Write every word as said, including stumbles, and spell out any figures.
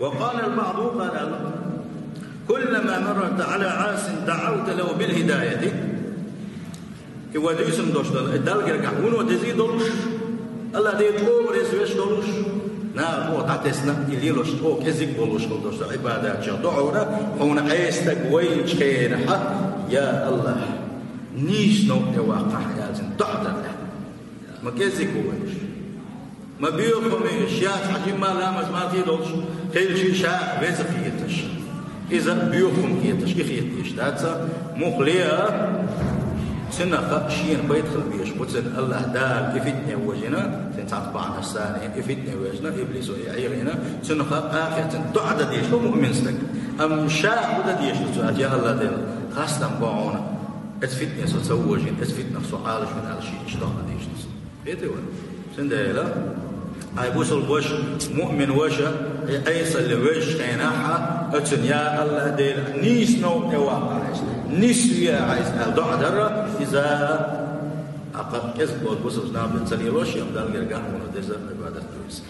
وقال البعض, къарала: كلما مررت على عاص دعوت له بالهداية. И вай дуьйцур долуш долу, и Далла гергахь вуно дезий долуш, Аллах Делан тӀе реза веш долуш, наха оха дӀатесна, и лелош оха кӀезиг болуш хила долуш долу Ӏибадатчех ду хьуна, хьуна Ӏеса стаг вайначу хенахь, я Аллах, нийса новкъа тӀе ваккхахь, аьлла, цуьнан доӀа дара. Ма кӀезиг ву вайша. Ма боьха хӀума ю, ша цхьа жимма ламаз мархий долуш хилча, ша веза хеташ, иза боьха хӀума хеташ, и хеташ дац. Муха ле а, цунах шена пайда хила безаш бу, цунна Аллах Дала и фитне вожийна, цуьнан цхьацца бахьанаш санна и фитне вожийна, иблисо и Ӏийхина, цунах къахетта цунна доӀа дан дезаш ду муъмин стаг. Амма ша хӀун дан дезаш ду цо аьлча, я Аллах Дела, хастам бу хьуна, оцу фитне со ца вожийна, оцу фитнах со Ӏалашвина аьлла, шена иштта доӀа дан дезаш ду цо. Кхетий вай? Цундела, хьайн бусалба ваша, муъмин ваша, и Ӏесалла везачу хенахь, оцунна, я Аллах Дела, нийса новкъа тӀе ваккха хьайса, нисве хьайса аьлла доӀа дара, иза, а, кхин кӀезиг болу бусалба нах ца лелош, я Далла гергахь вуно деза Ӏибадат ду иза.